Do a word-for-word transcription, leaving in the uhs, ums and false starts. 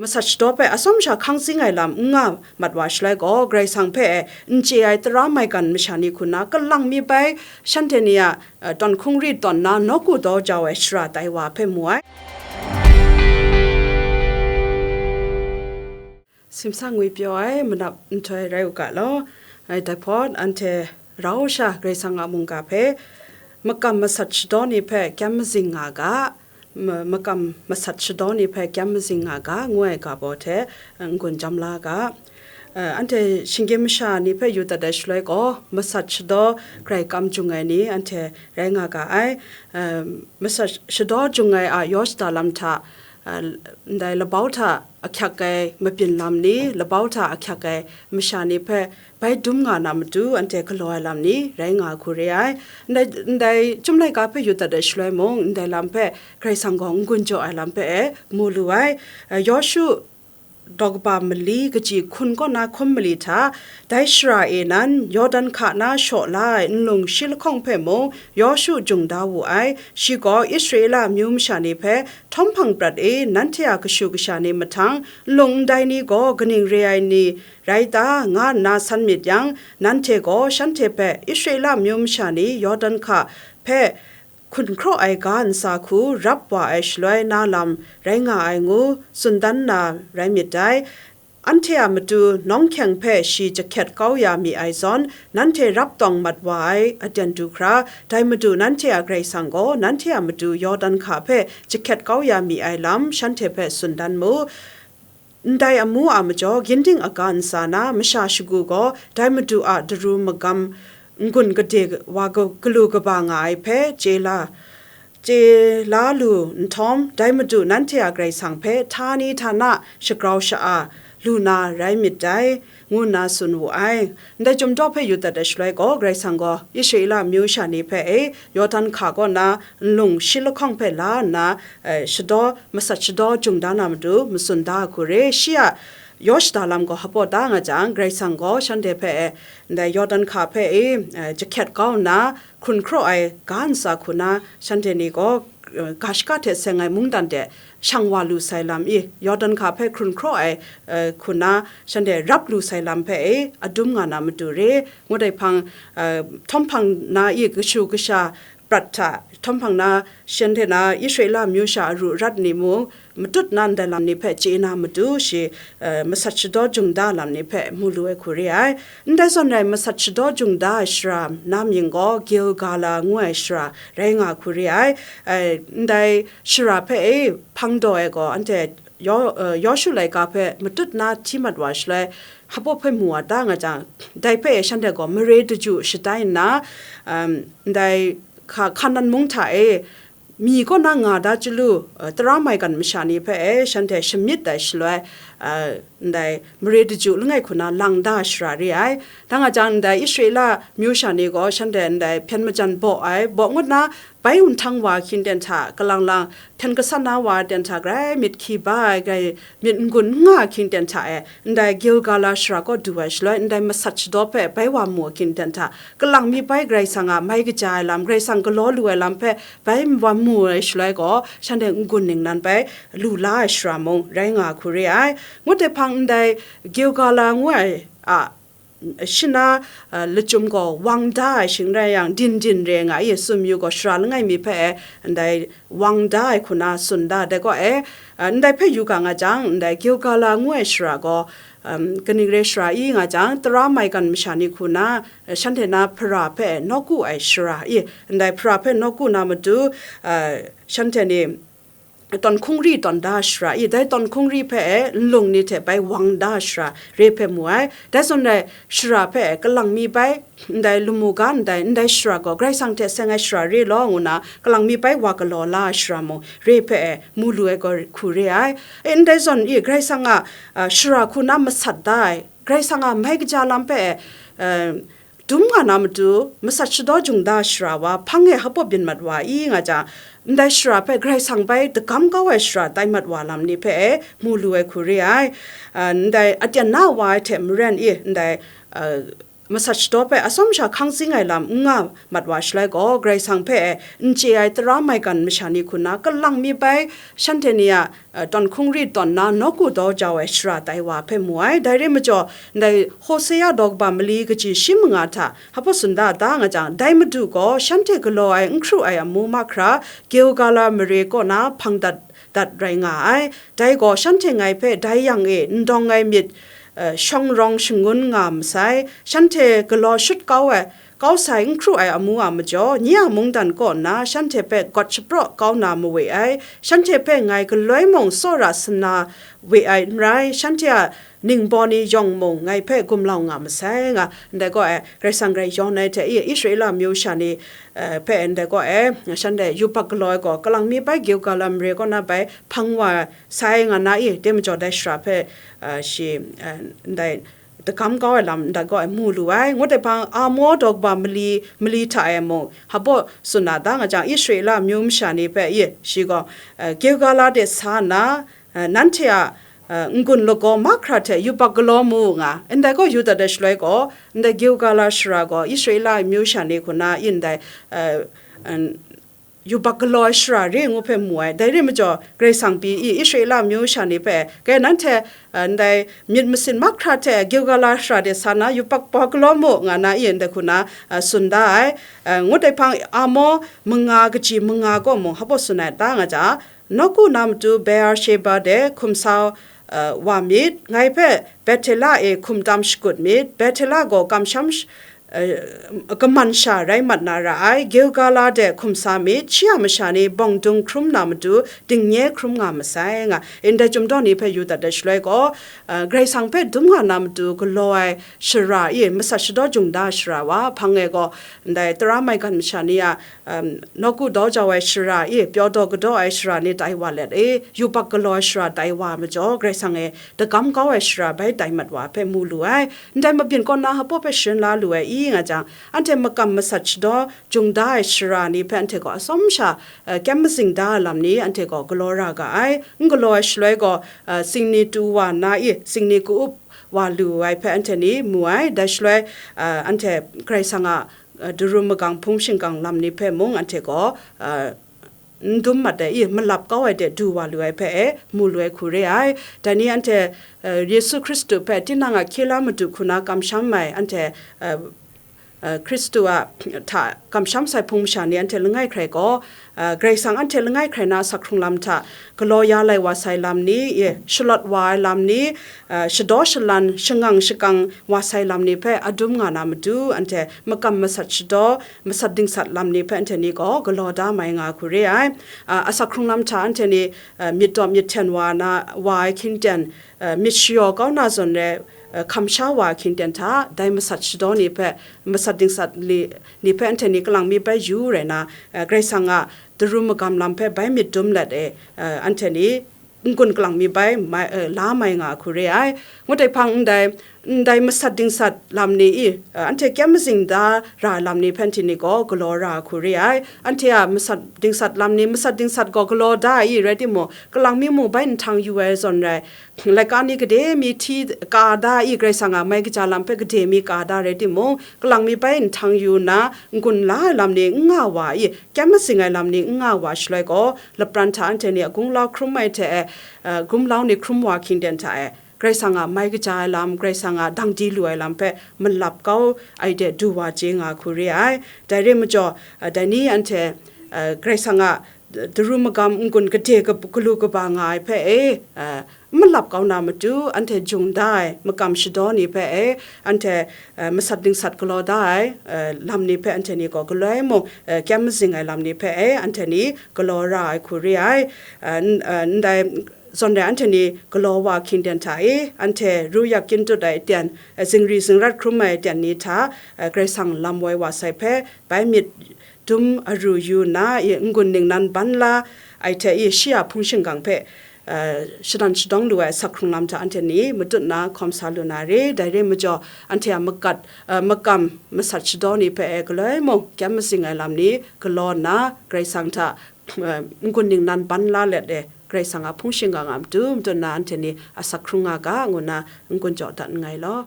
masat shadaw hpe atsawm sha hkang tsing ai lam n nga mat wa shaloi gaw, Karai Kasang hpe n chye ai tara maigan masha ni hku nna, kalang mi bai shanhte ni a, eh, tawn hkungri tawn na nawku daw jau ai shara tai wa hpe mu ai. Simsa ngwi pyaw ai manap nhtoi rai u ga law, ai dai hpawt anhte rau sha Karai Kasang a mungga hpe makam masat shadaw ni hpe kyam mazing nga ga, ma-, makam masat shadaw ni hpe kyam mazing nga ga, ngu ai ga baw hte, eh, n-gun jam la ga. Eh, anhte shinggyim masha ni hpe yu dat ai shaloi gaw, masat shadaw grai kam jung ai ni anhte rai nga ga ai. Eh, masat shadaw jung ai a yaw shada lam hta, eh, ndai labau hta ahkyak ai mabyin lam ni, labau hta ahkyak ai masha ni hpe bai dum nga na matu anhte galaw ai lam ni rai nga hku re ai. Ndai, ndai Chyum laika hpe yu dat ai shaloi mung, ndai lam hpe Karai Kasang gaw n-gun jaw ai lam hpe e mu lu ai. Eh, Yawshu daw kaba mali kaji hkun kaw na hkum mali hta, dai shara e nan Yawdan hka na shaw la ai nlung shi lahkawng hpe mung Yawshu jung da wu ai. Shi gaw Israela amyu masha ni hpe htawm hpang prat e nanhte a kashu kasha ni mahtang, nlung ndai ni gaw kaning re ai ni rai ta, nga nna san myit yang, nanhte gaw shanhte hpe Israela amyu masha ni Yawdan hka hpe hkun hkraw ai ga ntsa hku rap wa ai shaloi na lam rai nga ai ngu tsun dan na rai myit dai. Anhte a matu nawng hkyeng hpe shi jahkyet kau ya mi ai zawn, nanhte rap tawng mat wa ai aten du hkra, dai Madu nanhte a Karai Kasang gaw nanhte a matu Yawdan hka hpe jahkyet kau ya mi ai lam shanhte hpe tsun dan mu. Ndai amu a majaw, ginding aga ntsa na masha shagu gaw dai Madu a daru magam n-gun gade wa ga-, galu kaba nga ai hpe chye la, chye la lu nhtawm, dai Madu nanhte a Karai Kasang hpe htani htana shagrau sha-a lu na rai myit dai, ngu nna tsun wu ai. Ndai Chyum daw hpe yu dat ai shaloi gaw, Karai Kasang gaw Israela amyu sha ni hpe e Yawdan hka kaw na nlung shi lahkawng hpe la nna, eh, shadaw, masat shadaw jung da na matu matsun da ai hku re. Shi a yaw shada lam gaw hpaw da nga jang, Karai Kasang gaw shanhte hpe, eh, ndai Yawdan hka hpe e, eh, jahkyet kau nna, hkrun hkraw ai ga ntsa hku na, shanhte ni gaw, eh, ga shaka hte seng ai mungdan de shang wa lu sai lam i, Yawdan hka hpe hkrun hkraw ai, eh, hku na, shanhte rap lu sai lam hpe e adum nga na matu re. Ngut ai hpang, eh, htawm hpang na i kashu kasha prat hta, htawm hpang na shanhte na Israela amyu sha aru arat ni mung, matut na ndai lam ni hpe chye na matu shi, eh, masat shadaw jung da lam ni hpe mu lu ai hku re ai. Ndai zawn rai masat shadaw jung da ai shara na mying gaw Gilgala ngu ai shara rai nga hku re ai. Eh, ndai shara hpe e hpang daw ai gaw anhte Yaw-, eh, Yawshu laika hpe matut na hti mat wa shaloi, hpaw hpe mu wa da nga jang, dai hpe shanhte gaw mare daju shatai nna, um, ndai hka-, Hkanan mung hta e, mi kaw na nga da chyalu, eh, tara maigan masha ni hpe e shanhte shamyit ai shaloi, eh, ndai mare daju langai hku na lang da shara re ai. Da nga jang, ndai Israela myu sha ni gaw shanhte ndai hpyen majan baw ai, baw ngut na bai nhtang wa hkying ten hta, kalang lang hpyen gasat na wa ten hta, grai myit hkyi ba ai, grai myit n-gun n nga hkying ten hta e, ndai Gilgala shara kaw du ai shaloi, ndai masat shadaw hpe bai wa mu hkying ten hta, kalang mi bai Karai Kasang a mai kaja ai lam, Karai Kasang galaw lu ai lam hpe bai wa mu ai shaloi gaw, shanhte n-gun ningnan bai lu la ai shara mung rai nga hku re ai. Ngut ai hpang ndai Gilgala ngu ai a, shana, a, lachyum gaw wang da ai shing rai yang, din din re nga i, tsun mayu gaw shara langai mi hpe e, ndai wang da ai hku na tsun da, dai gaw e, a, ndai hpe yu ga nga jang, ndai Gilgala ngu ai shara gaw, um, kaning re shara i nga jang, tara maigan masha ni hku na, shanhte na hpara hpe nawku ai shara i, ndai hpara hpe nawku na matu, a, shanhte ni tawn hkungri tawn da shara i, dai tawn hkungri hpe e nlung ni hte bai wang da shara re hpe mu ai. Dai zawn rai, shara hpe e kalang mi bai, ndai lamu ga ndai, ndai shara gaw Karai Kasang hte seng ai shara re law, ngu na kalang mi bai wa galaw la ai shara mung re hpe e mu lu ai gaw hku re ai. E, ndai zawn i, Karai Kasang a, a, shara hku na masat da ai, Karai Kasang a mai kaja lam hpe e, e, dum nga na matu, masat shadaw jung da shara wa, hpang e hpaw byin mat wa i nga jang, ndai shara hpe Karai Kasang bai dagam kau ai shara tai mat wa lam ni hpe e mu lu ai hku re ai. A, ndai aten na wa ai hte maren i, ndai, a, masat shadaw hpe atsawm sha hkang tsing ai lam n nga mat wa shaloi gaw, Karai Kasang hpe n chye ai tara maigan masha ni hku na kalang mi bai, shanhte ni a, eh, tawn hkungri tawn na nawku daw jau ai shara tai wa hpe mu ai. Dai re majaw, ndai Hosea daw kaba mali kaji shi manga hta hpa tsun da da nga jang, dai Madu gaw shanhte galaw ai n hkru ai amu mahkra, Gilgala mare kaw na hpang dat dat rai nga ai. Dai gaw shanhte ngai hpe dai yang e n dawng ai myit, eh, shawng rawng shangun nga masai. Shanhte galaw shut kau ai, kau sai n hkru ai amu a majaw, nye a mungdan kaw nna shanhte hpe gawt shapraw kau na mawe ai. Shanhte hpe ngai galoi mung tsawra sana we ai n rai, shanhte a ningbaw ni yawng mung ngai hpe gumlau nga masai nga, ndai gaw e, Karai Kasang rai yawn ai hte i, Israela amyu sha ni, eh, hpe ndai gaw e, shanhte yubak galaw ai gaw, kalang mi bai Gilgala mare kaw na bai hpang wa sai nga na i, dai majaw dai shara hpe, eh, shi, eh, ndai dagam kau ai lam ndai gaw e mu lu ai. Ngut ai hpang, Amo daw kaba mali, mali hta e mung, hpa tsun na da nga jang, Israela amyu masha ni hpe i, shi gaw, eh, Gilgala de sa nna, eh, nanhte a, eh, n-gun lagaw mahkra hte yubak galaw mu nga, ndai gaw yu dat ai shaloi gaw, ndai Gilgala shara gaw Israela amyu sha ni hku na i ndai, eh, n-, yubak galaw ai shara re ngu hpe mu ai. Dai re majaw, Karai Kasang pyi i Israela amyu sha ni hpe, "Kai, nanhte, eh, ndai myit masin mahkra hte Gilgala shara de sa na yubak ba galaw mu," nga na i ndai hku na, eh, tsun da ai. Eh, ngut ai hpang, Amo manga kaji manga gaw mung hpa tsun ai ta nga jang, Nawku na matu Beersheba de hkum sa, uh, wa myit, ngai hpe Bethela e hkum tam shakut myit, Bethela gaw kamsham sh-, uh, kaman sha rai mat na ra ai, Gilgala de hkum sa myit, shi a masha ni bawng dung hkrum na matu dingnye hkrum nga masai nga, ndai chyum daw ni hpe yu dat ai shaloi gaw, uh, Karai Kasang hpe dum nga na matu galaw ai shara i masat shadaw jung da ai shara wa hpang e gaw, ndai tara maigan masha ni a, um, nawku daw jau ai shara i, pyaw daw kadaw ai shara ni tai wa let e, yubak galaw ai shara tai wa majaw, Karai Kasang e dagam kau ai shara bai tai mat wa hpe mu lu ai. Ndai mabyin kaw na hpa hpe sharin la lu ai i nga jang, anhte makam masat shadaw jung da ai shara ni hpe anhte gaw atsawm sha, uh, kyem mazing da ai lam ni anhte gaw galaw ra ga ai. N galaw ai shaloi gaw, uh, singni tu wa nna i, singni ka-up wa lu ai hpe anhte ni mu ai. Dai shaloi, uh, anhte Karai Kasang a, uh, daru magang hpung shingkang lam ni hpe mung anhte gaw, uh, n dum mat ai, i, malap kau ai de du wa lu ai hpe e, mu lu ai hku re ai. Dai ni anhte, uh, Yesu Hkristu hpe tinang a hkye la madu hku na kamsham ai, anhte, uh, uh, Hkristu a hta kamsham sai hpung masha ni anhte langai hkrai gaw, uh, Karai Kasang anhte langai hkrai na asak hkrung lam hta galaw ya lai wa sai lam ni, i, shalawt wa ai lam ni, uh, shadaw shalan, shangang shakang wa sai lam ni hpe adum nga na matu, anhte makam masat shadaw, masat dingsat lam ni hpe anhte ni gaw galaw da mai nga hku re ai. Uh, asak hkrung lam hta anhte ni, uh, myit dawp myit hten wa na, wa ai hkying ten, uh, myit shayaw kau na zawn re, uh, hkam sha wa ai hkying ten hta, dai masat shadaw ni hpe, masat dingsat li, ni hpe anhte ni kalang mi bai yu rai na, uh, Karai Kasang a daru magam lam hpe bai myit dum let e, uh, anhte ni n-gun kalang mi bai mai, uh, la mai nga hku re ai. Ngut ai hpang ndai, ndai masat dingsat lam ni i, uh, anhte kyem mazing da ra ai lam ni hpe anhte ni gaw galaw ra hku re ai. Anhte a masat dingsat lam ni, masat dingsat gaw galaw da ai i rai timung, kalang mi mung bai nhtang yu ai zawn rai, laika ni gade mi hti ka da i, Karai Kasang a mai kaja lam hpe gade mi ka da rai timung, kalang mi bai nhtang yu nna, n-gun la ai lam ni n nga wa i, kyem mazing ai lam ni n nga wa shaloi gaw, lapran hta anhte ni a gumlau hkrum ai hte e, uh, gumlau ni hkrum wa hkying ten hta e, Karai Kasang a mai kaja ai lam, Karai Kasang a dang di lu ai lam hpe malap kau ai de du wa chye nga hku re ai. Dai re majaw, uh, dai ni anhte, uh, Karai Kasang a daru magam n-gun gade gap-, galu kaba nga ai hpe e, uh, malap kau na matu, anhte jung da ai makam shadaw ni hpe e, anhte, uh, masat dingsat galaw da ai, uh, lam ni hpe anhte ni gaw galoi mung, uh, kyem mazing ai lam ni hpe e, anhte ni galaw ra ai hku re ai. Uh, n-, uh, ndai zawn rai anhte ni galaw wa hkying ten hta e, anhte ru yak kyin tut ai aten, uh, zingri zingrat hkrum ai aten ni hta, uh, Karai Kasang lam woi wa sai hpe, bai myit dum aru yu nna, i, n-gun ningnan ban la ai hte i, shi a hpung shingkang hpe, uh, shadan shadawng lu ai asak hkrung lam hta anhte ni matut nna hkawm sa lu na re. Dai re majaw, anhte a makat, uh, makam masat shadaw ni hpe e galoi mung, kyem mazing ai lam ni galaw nna, Karai Kasang hta, uh, n-gun ningnan ban la let e, Karai Kasang a hpung shingkang a matu matut nna anhte ni asak hkrung nga ga, ngu nna n-gun jaw dat nngai law.